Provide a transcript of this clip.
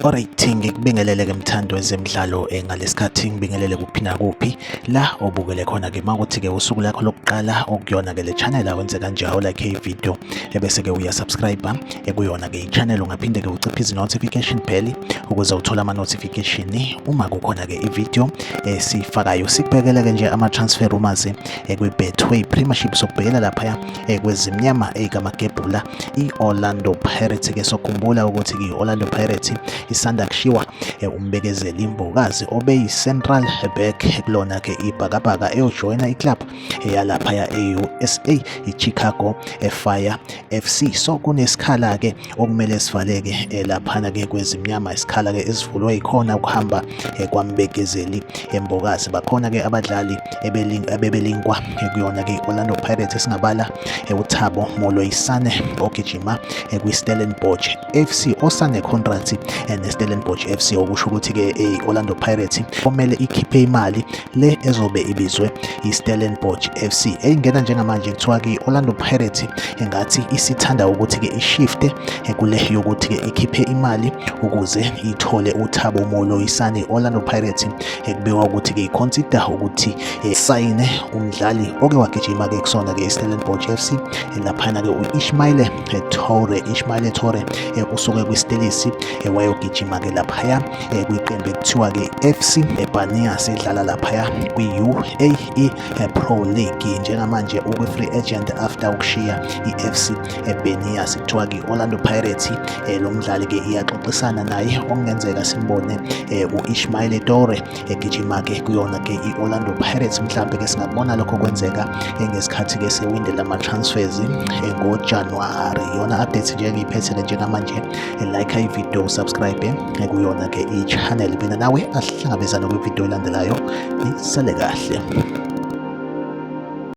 Alright, ngikubingelele-ke mthandi wezemidlalo ngalesikhathi ngibingelele kuphi nakuphi la obukele khona-ke makuthi-ke usuku lakho lokuqala okuyona-ke le channel awenze kanje awulike i-video ebese-ke uyasubscribe ekuyona-ke i-channel ungaphinde-ke uciphe izi-notification bell ukuze uthole ama-notification uma kukhona-ke i-video esiyifakayo. Sikubhekele-ke nje ama-transfer rumors kwi-Betway Premiership, sokubhekela laphaya kwezimnyama eyikamagebhula i-Orlando Pirates. Ke sokhumbula ukuthi ke i-Orlando Pirates isanda kushiwa uMbekezeli Mbokazi obeyi-central back kulona ke ibhakabhaka eyojoyina iclub yalaphaya e-USA i-Chicago Fire FC. So kunesikhala ke okumele sivaleke laphana ke kwezimnyama, isikhala ke esivulwe ikhona ukuhamba kwaMbekezeli Mbokazi. Bakhona ke abadlali ebebelinkwa kuyona ke i-Orlando Pirates, esingabala uThabo Moloisane ogijima kwi-Stellenbosch FC osane contract ne-Stellenbosch FC, okusho ukuthi ke i-Orlando Pirates omele ikhiphe imali le ezobe ibizwe i-Stellenbosch FC. Eyingena njengamanje kuthiwa ke i-Orlando Pirates engathi isithanda ukuthi ke ishifte kule yokuthi ke ikhiphe imali ukuze ithole uThabo Moloisane. I-Orlando Pirates ekubikwa ukuthi ke iconsider ukuthi sayine umdlali oke wagijima ke kusona ke i-Stellenbosch FC laphana ke u-Ishmael Toure. Ishmael Toure usuke kwiStelisi wayogijima ke laphaya kwiqembu ekuthiwa ke FC Banias edlala laphaya kwi-UAE Pro League. Njengamanje ukwi-free agent after ukushiya i-FC Benias. Kuthiwa ke Orlando Pirates lo mdlali ke iyaxoxisana naye, okungenzeka simbone u-Ishmael Toure egijima ke kuyona ke i-Orlando Pirates. Mhlambe ke singakubona lokho kwenzeka ngesikhathi ke sewindi lama-transfers ngoJanuary. Iyona update nje engiyiphethele njengamanje. Like i-video, subscribe kuyona ke i-channel. Mina nawe asihlangabezane kwividiyo elandelayo. Nisale kahle.